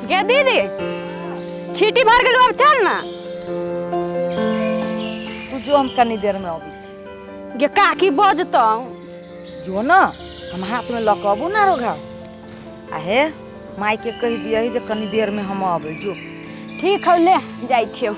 गे दीदी, छीटी भर गेलौ, अब चल ना। तू जो, हम कनी देर में अबै छी। गे काकी बजतौ। जो न, हम हाथ में लऽ कऽ अबू ना रो घास। आ हे, माय के कहि दियही जे कनी देर में हम अबै। जो। ठीक हौ, ले जाइ छियौ।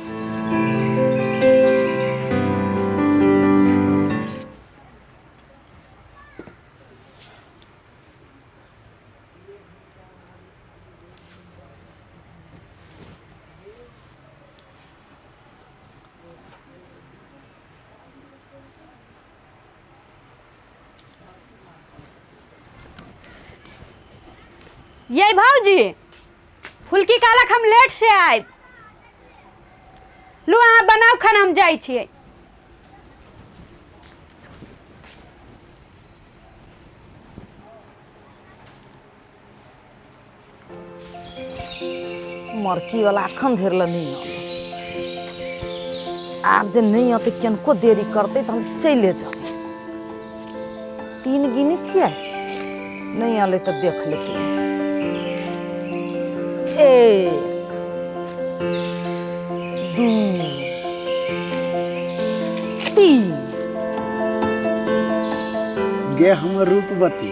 ये भाऊजी, फुलकी कहलक हम लेट से आयब। लू, अहाँ बनाउ खाना, हम जाइ छियै। मरकी वाला अखन धरि लए नहि अबै। आब जे नहि अतै, केनको देरी करतै तऽ हम चलि जेबै। तीन गिनी छियै, नहि अलै तऽ देख लेतियै। एक, दू, तीन। गे हमर रूपवती,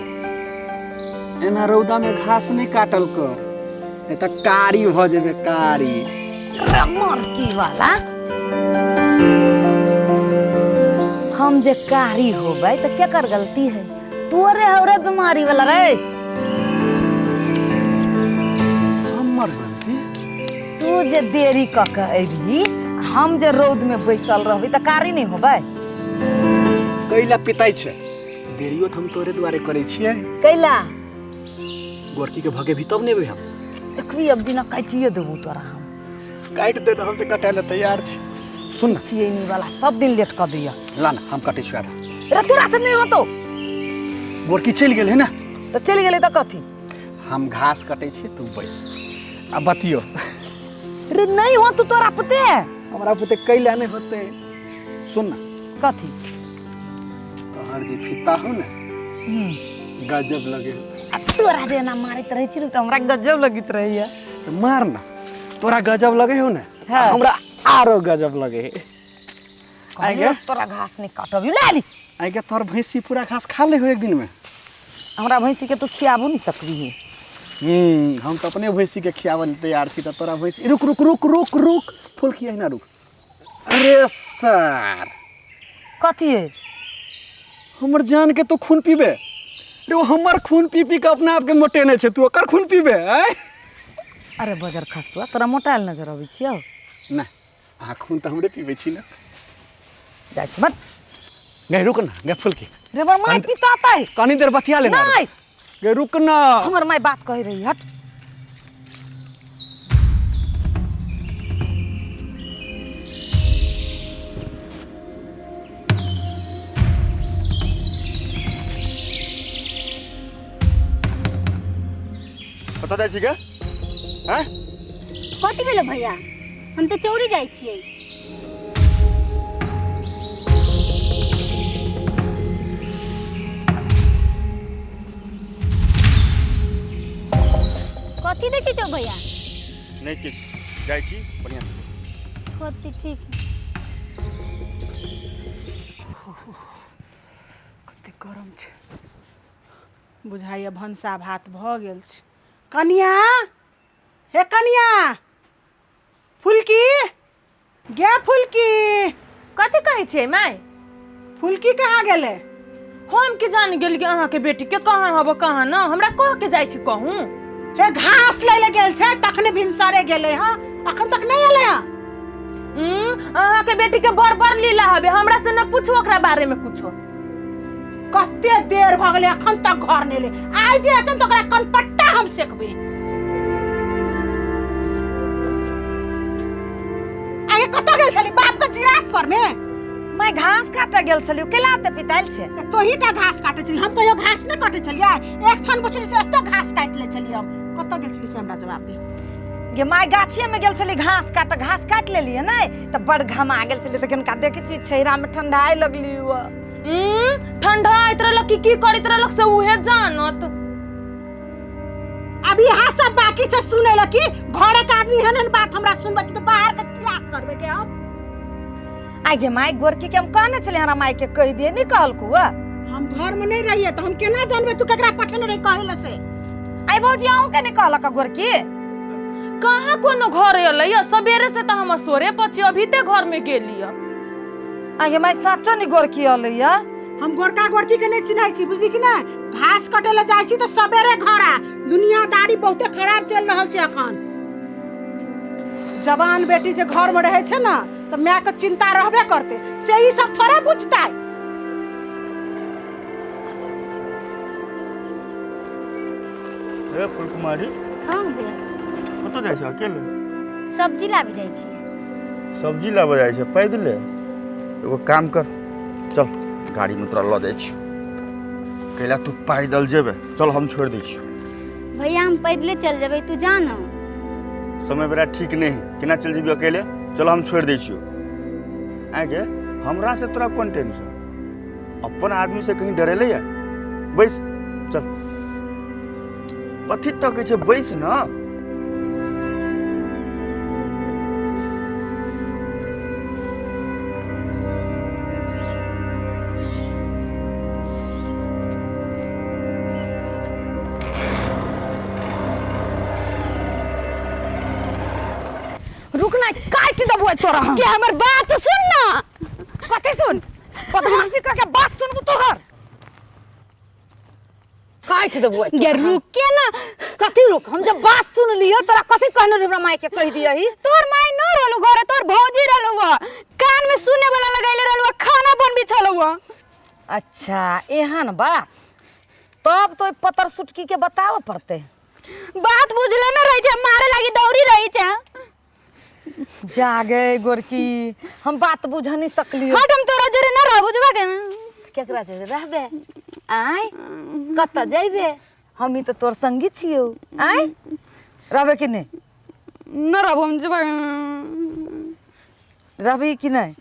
एना रौदा में घास नहीं काटल कर, नहीं तऽ कारी भऽ जेबे कारी। मरकी वाला, हम जे कारी होबै तऽ केकर गलती है? तोरे हौ रे बीमारी वाला रे। हमर गलती? तू जे देरी कऽ के अयबही, हम जे रौद में बैसल रहबै तऽ कारी नहि होबै? कैला पिताइ छै? देरियो तऽ हम तोरे दुआरे करै छियै। कैला? गोरकी के भगेबही तब ने एबै हम। देखबी, अब बिना काटिए देबू तोरा हम। काटि दे, हम तऽ कटाय लए तैयार छी। सुन ना। छियै वाला सब दिन लेट कऽ दैया। ला ना, हम कटै छियौ आधा। रे, तोरा से नहि होतो। गोरकी चलि गेल है ना। तऽ चलि गेलै तऽ कथी? हम घास कटै छी, तू बैस आ बतियो। रे, नहि होतो तोरा पुते। हमरा पुते कैला नहि होतै? सुन ना। कथी? तोहर जे फिता हो ने, गजब लगे। आ तोरा जे एना मारैत रहै छी ने तऽ हमरा गजब लगैत रहैया। तऽ मार ना। तोरा गजब लगे हो ने? हाँ। हमरा आरो गजब लगे है। आइ गे। तोरा घास नहि काटब ले ली। आइ गे, तोहर भैंसी पूरा घास खा ले हो एक दिन में? हमरा भैंसी के तू खियाबो नहीं सकबी। हम तऽ अपने भैंसी के खियाबऽ लए तैयार छी, तऽ तोरा भैंसी। रुक रुक रुक रुक रुक, फूल किया ना, रुक। अरे सर। कथी है? हमर जान के तो खून पीबे रे? ओ हमर खून पी पी के अपना आप के मोटेने छै, तू ओकर खून पीबे आय? अरे बजर खसुआ, तोरा मोटायल नजर अबै छियौ? ना, अहाँ खून तऽ हमरे पीबै छी ने। जाइ छी मत। गई, रुक ना गे फुलकी। रे, हमर माय पितातै। कनी देर बतिया लेना। नहीं। गे, रुक ना। हमर माय बात कहि रही, हट। कतऽ जाइ छी गे? आँय? कथी भेलो भैया? हम तऽ चौरी जाइ छियै। कथी देखै छौ भैया? नहि किछु, जाइ छी, बढ़िआँ से। कथी ठीक। कते गरम छै, बुझाइए भनसा भात भऽ गेल छै। कनिया, हे कनिया, फुलकी गे, फुलकी। कथी कहै छियै माय? फुलकी कहाँ गेलै? हम के जान गेलियै अहाँके बेटी के कहाँ हब कहाँ न, हमरा कह के जाइ छी कहूँ। हे, घास लै ले गेल छै, तखने भिनसरे गेलै हँ, अखन तक नहि एलै हँ। अहाँके बेटी के बड़ बड़ लीला हबे, हमरा से न पूछू ओकरा बारे में कुछो। कते देर भऽ गेलै, अखन तक घर नहि एलै। आइ जे एतन तऽ ओकरा कनपट्टा हम सेकबै। आगे आगे कतऽ गेल छली बाप के जिरात पर में? मैं घास काटे गेल छलियो, केला ते पिताइल छै। तोही टा घास काटे छली, हम कहियो घास नहि काटे छलियै। एक क्षण बचली तऽ एते घास काटि लै छलियै हम। कतऽ गेल छली से हमरा जवाब दे। गे माय, गाछिए में गेल छली घास काट, घास काटि लेलियै नै तऽ बड़ घमा गेल छली, तऽ कनिका देखै छी छहिरा में ठंडाए लगली हुआ। ठंडा आइत रहलक कि की करैत रहलक से उहे जानत। अब इएह सब बाकी छै सुनै लए कि घरे के आदमी एहन एहन बात हमरा सुनबै छै तऽ बाहर के की आस करबै के हम? आइ गे माय, गोरकी के हम कहने छलियै हमरा माय के कहि दिए, नहि कहलकू हुआ? हम घर में नहीं रहिए तो हम केना जानबे तू केकरा पठेने रही कहे ला से? आई भौजी, अहूँ के नहीं कहलक गोरकी? कहाँ कोनो घर एलै या, सबेरे से तऽ हम सोरे पछी अभी ते घर में गेली। आइ गे माय, साचो नहीं गोरकी अलै या? हम गोरका गोरकी के नहीं चिन्है छी, बुझली कि नहीं? घास कटे ला जाइ छी तऽ सबेरे घर आ। दुनियादारी बहुते खराब चलि रहल छै अखन। जवान बेटी जे घर में रहै छै ने तऽ माय के चिंता रहबे करते, से ई सब थोड़े बुझतै। हे फुलकुमारी। हाँ भैया। कतऽ जाइ छै अकेले? सब्जी लाबे जाइ छियै। सब्जी लाबऽ जाइ छै पैदले? एगो काम कर, चल गाड़ी में तोरा लऽ जाइ छी। कैला तू पैदल जेबे? चल हम छोड़ि दै छियौ। भैया, हम पैदले चल जेबै, तू जा न। समय बड़ा ठीक नहीं है, केना चल जेबी अकेले? चल हम छोड़ि दै छियौ। आगे हमरा से तोरा कोन टेंशन? अपन आदमी से कहीं डरेले या? बैस, चल। कथी तकै छै? बैस न। रुक ना, काटि देबो तोरा हम। के हमर बात सुन ना। कथी सुन? बदमाशी करके बात सुनबू तोहर? काटि देबो। गे रुक के ना। कथी रुक? हम जब बात सुन लियो, तोरा कथी कहने रही हमरा माय के कहि दियही? तोर माय न रहलू घरे, तोर भौजी रहलू, कान में सुने वाला लगैले रहलू, खाना बनबी छलू। अच्छा एहन बात, तब तो पतर सुटकी के बतावे पड़ते। बात बुझले न रही छै, मारे लागी दौड़ी रही छै। जागे गोरकी, हम बात बुझ नहीं सकली। हट, हम तोरा जोरे न रह, बुझबा के? केकरा जोरे रहबे? आय, कतऽ जइबे? हम ही तो तोर संगी छियौ। आय, रहबे कि नहीं? न रहबो हम, जेबा। रहबी कि नहीं?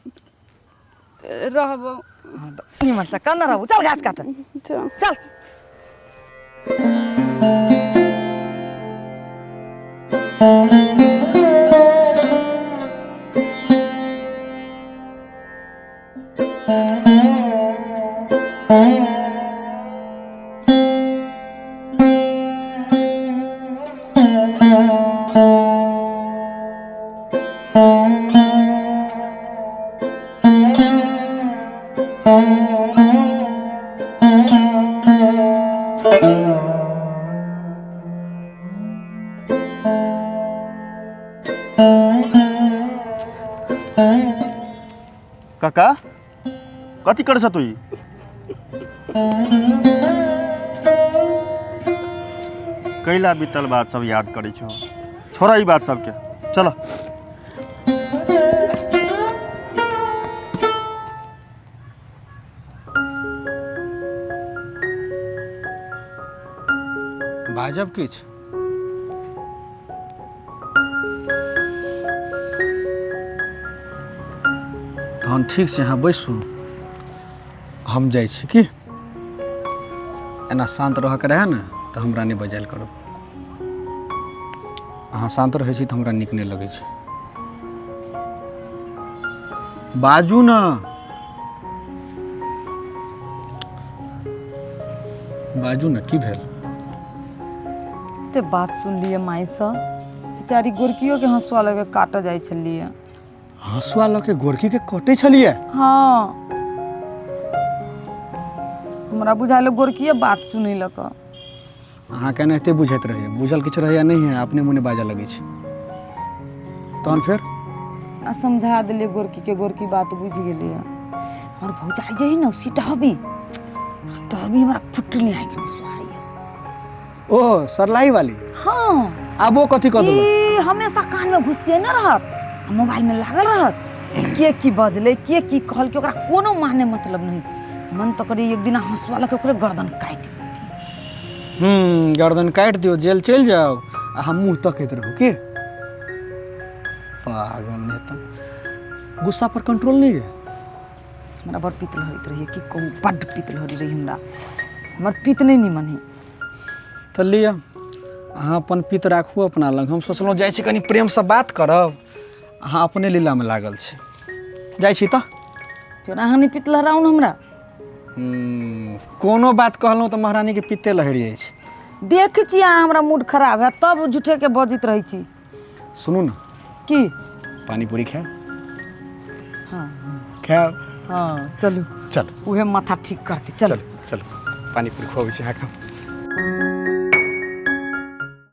रहबो। निमन से कन रहबू। चल घास काट, चल। काका, कथी करै छ तू? ई कैला बीतल बात सब याद करै छौ? छोड़ ई बात सबके, चल। बाजब किछु? तहन ठीक छै, अहाँ बैसू, हम जाइ छी। की एना शान्त रहऽके रहए ने तऽ हमरा नहि बजायल करब। अहाँ शान्त रहै छी तऽ हमरा नीक नहि लगै छै। बाजू ने, बाजू ने, की भेल? ते बात सुनलियै माय सँ, बेचारी गोरकियो के हंसुआ लगे काटऽ जाइ छलियै। हँसुआ लऽ के गोरकी के कटै छलियै? हाँ, हमरा बुझायल गोरकिए बात सुनै लऽ कऽ। अहाँके एनाहिते बुझैत रहैए। बुझल किछु रहैए नहि है, अपने मोने बाजऽ लगै छै। तहन फेर? आ समझा देलियै गोरकी के, गोरकी बात बुझि गेलियै। हमर भौजाई जे है ने, सिटहबी सिटहबी, हमरा फुटनी आँखि नहि सोहाइए। ओ सरलाही वाली? हाँ। आब ओ कथी कऽ देलक? ई हमेशा कान में घुसिए न रहत। आ मोबाइलमे लागल रहत के की बजलै के की कहलकै ओकरा कोनो माने मतलब नहीं मन तऽ करै एक दिन हँसुआ लऽ के ओकरे गर्दन काटि देती। गर्दन काटि दियौ, जेल चलि जाउ आ हम मुँह तकैत रहू। के पागल नहि तऽ गुस्सा पर कंट्रोल नहि है। हमरा बड़ पित्त लहरैत रहैए, की कहू, बड्ड पित्त लहरी रहै हमरा, हमर पित्त नहि निमन है। तऽ लिअ अहाँ अपन पित्त राखू अपना लग। हम सोचलहुँ जाइ छी कनि प्रेमसँ बात करब, अहाँ अपने लीलामे लागल छी। जाइ छी तऽ। फेर अहाँ नहि पित्त लहराउ ने हमरा। कोनो बात कहलहुँ तऽ महारानीके पित्ते लहरि जाइ छै। देखै छी अहाँ हमरा मूड खराब है तब झूठेके बजैत रहै छी। सुनू ने। की? पानीपुरी खायब? हाँ। खायब? हाँ चलू। चलू। उहे माथा ठीक करतै, चलू। चलू चलू, पानीपुरी खुआबै छी अहाँके।